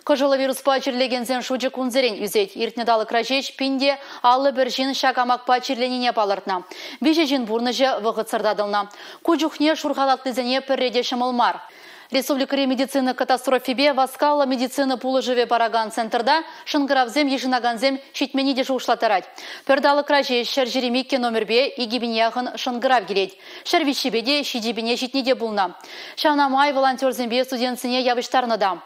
Кӑшӑллӑ вируспа чирлекенсен шучӗ кунсерен ӳсет. Иртнӗ талӑкра ҫеҫ 1051 ҫын ҫак амакпа чирленине палӑртнӑ. 3 ҫын пурнӑҫӗ вӑхӑтсӑр татӑлнӑ. Ку чухне шур халатлисене пӗрре те ҫӑмӑл мар. Республикӑри медицина катастрофипе васкавлӑ медицина пулӑшӑвӗ паракан центрта шӑнкӑравсем йышӑнакансем ҫитменни те шухӑшлаттарать. Пӗр талӑкра ҫеҫ 122 номерпе 2000 яхӑн шӑнкӑрав килет. 103-пе те 7000 ҫитни те пулнӑ. Ҫавна май волонтерсемпе студентсене явӑҫтарнӑ та.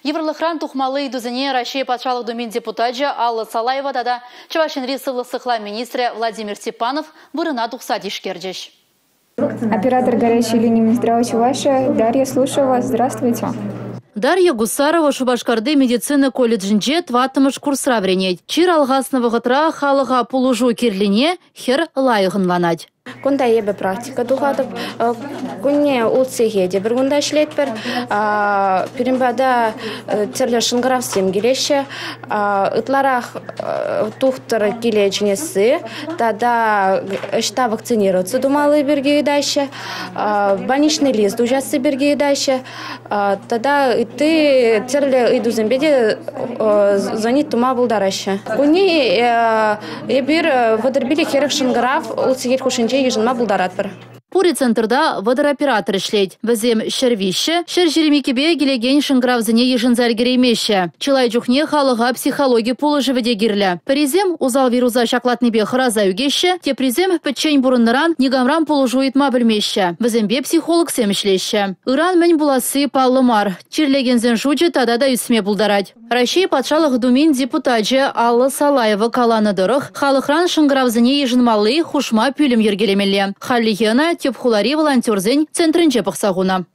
Йывӑрлӑхран тухмалли ыйтусене Раҫҫей Патшалӑх Думин депутачӗ Алла Салаева тата Чӑваш Енри сывлӑх сыхлав министрӗ Владимир Степанов вырӑна тухса тишкерчӗҫ. Оператор горячей линии Минздрава Чувашии Дарья, слушаю вас. Здравствуйте. Дарья Гусарова Шупашкарти медицина колледжӗнче 4-мӗш курсра вӗренет. Чир алхаснӑ вӑхӑтра халӑха пулӑшу кирлине хӗр лайӑх ӑнланать. Кунта эпӗ практика тухатӑп. Кунне улт сехете пӗр кунта ӗҫлетпӗр. Пирӗн пата тӗрлӗ шӑнкӑравсем килеҫҫӗ. Ытларах тухтӑр киле чӗнесси тата ӑҫта вакцинироваться тумалли пирки ыйтаҫҫӗ, больничный лист уҫасси пирки ыйтаҫҫӗ. Тата ытти тӗрлӗ ыйтусемпе те звонить тума пултараҫҫӗ. Кунне эпир 35-40 шӑнкӑрав улт сехет хушшинче йышӑнма пултаратпӑр. Пури центрта 30 оператор ӗҫлет. Вӗсем 103, 122-пе килекен шӑнкӑравсене йышӑнса ӗлкӗреймеҫҫӗ. Чылай чухне халӑха психологи пулӑшӑвӗ те кирлӗ. Пӗрисем усал вируса ҫаклатнипе хӑраса ӳкеҫҫӗ, теприсем пӗччен пурӑннӑран никамран пулӑшу ыйтма пӗлмеҫҫӗ. Вӗсемпе психологсем ӗҫлеҫҫӗ. Ыран мӗн пуласси паллӑ мар. Чирлекенсен шучӗ тата та ӳсме пултарать. Раҫҫей Патшалӑх Думин депутачӗ Алла Салаева каланӑ тӑрӑх, халӑхран шӑнкӑравсене йышӑнмалли хушма пӳлӗм йӗркелемелле. Хальлӗхе ӑна тӗп хулари волонтерсен центрӗнче пӑхса хунӑ.